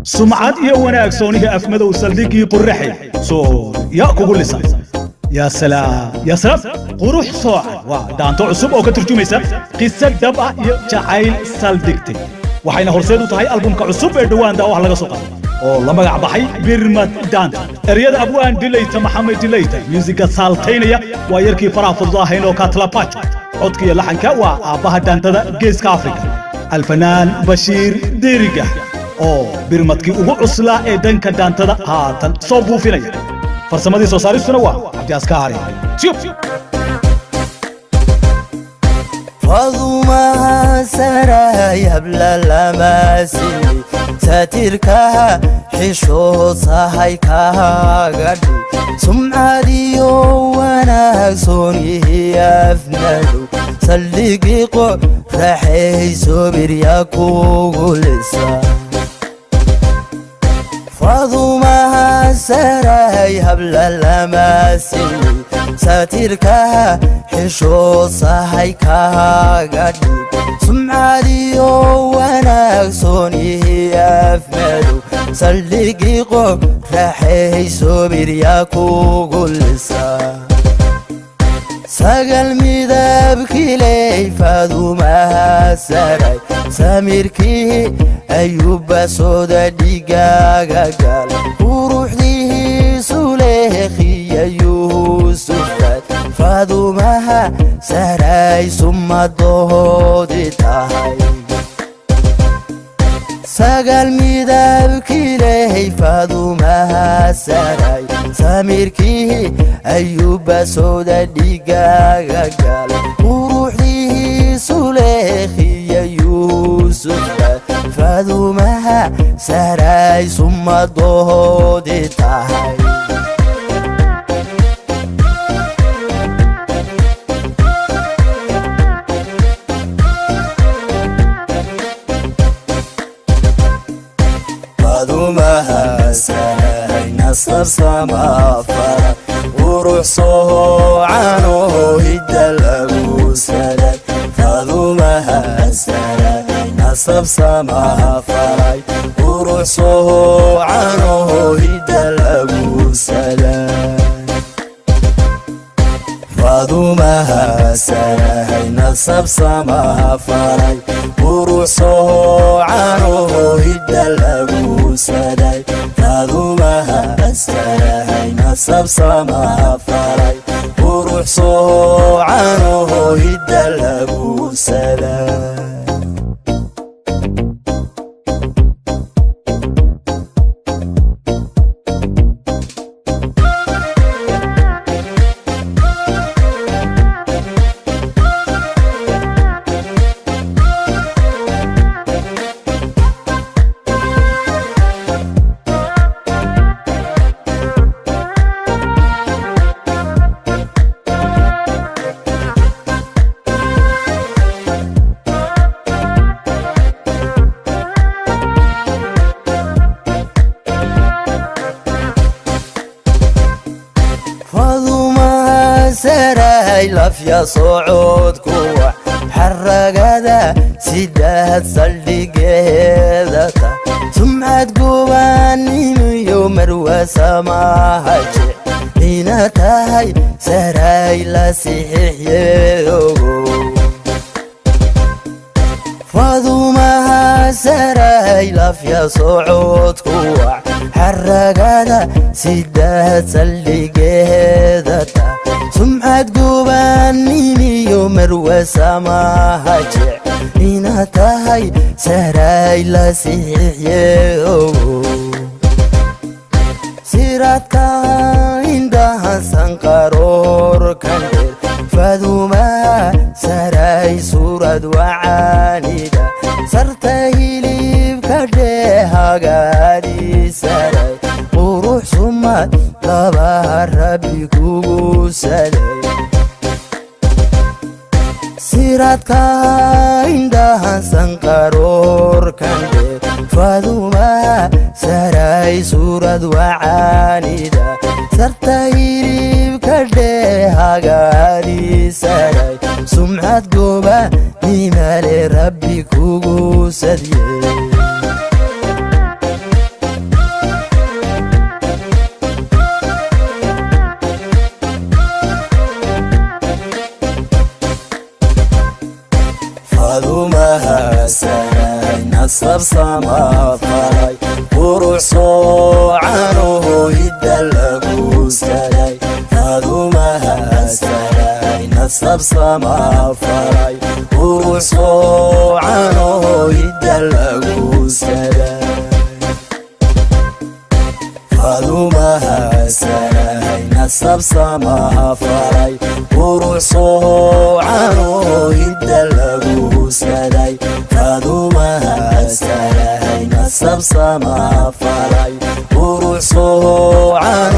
Sumcad iyo wanaag soonihii Afmadow, saldhiggii Qurraxay soo yaa kugu lisa. Yaa salaam, yaa salaam, qurux soocan! Waa dhaanto cusub oo ka turjumaysa qiso dhab ah iyo jacayl saldhigtay, waxayna horseed u tahay albumka cusub ee dhowaan daawaha laga soo qaaday oo la magac baxay Birmad Dhaanta. Ereyada abwaan Dilayta Maxamed Dilayta, muusiga saaltaynaya waa yarkii faraha fududahayn oo Katlabajo, codka iyo laxanka waa aabbaha dhaantada Geeska Afrika, alfanaan Bashiir Derigax, oo birmadkii ugu cuslaa ee dhanka dhaantada haatan soo buufinaya. Farsamadii soo saaristuna waa Cabdi Askaari Tube. Fadumaha saray hablalamaasini, saatirkaha xishood sahay kaagadhi, sumcadiyo wanaag soonihii Afmadow, saldhigii Qoraxay soobirya kugu lisa. Fadumaha saray hablalamaasini, saatirkaha xishood sahay kaagadhi, sumcadiyo wanaag soonihii Afmadow, saldhigii Qoraxay soobirya kugu lisa. Sagal midabkiley Faadumaha saray, samirkii Ayuba sooda dhigaaga gal, quruxdiisu leekhiya Yuusufkaad. Faadumaha saray sumadoodi tahay. Sagal midabkiley Faadumaha saray, samirkii Ayuba sooda dhigaaga gal, quruxdiisu leekhiya Yuusufka. Faadumaha saray sumadoodi tahay. Faadumaha saray nasab samafara, qurux soocanoo hidda lagu saray. Faadumaha saray nasab samafaray, qurux soocanoo hidda lagu saray. Faadumaha saray nasab samafaray, qurux soocanoo hidda lagu saray. Faadumaha saray nasab samafaray, qurux soocanoo hidda lagu saray. Fadumaha saray lafya socod kuwa xaragada sidaad saldhigeeda ta, sumcad gobaanimiyo marwasamahaje ina tahay saray la sixiixyeogo. Fadumaha saray lafya socod kuwa xaragada sidaad saldhigeeda ta, sumcad gobaanimiyo marwasamahaje ina tahay saray la sixiixyeogo. Siraadka indhahan sanqaroorkan dheer, Fadumaha saray suurad wacaanida, sarta hilibka dheehagaadi saray, qurux sumad labaha Rabbi kugu salay. Siraadka indhahan sanqaroorkan dheer, Fadumaha saray suurad wacaanida, sarta hilibka dheehagaadi saray, sumcad gooba nimale Rabbi kugu sadye. Faadumahasanay nasab samafalay, qurux soocanoo hidda lagu saday. Faadumahasanay nasab samafalay, qurux soocanoo hidda lagu saday. Faadumahasanay nasab samafalay, qurux soocanoo hidda lagu saday. Faadumahasanay nasab samafalay, qurux soocanoo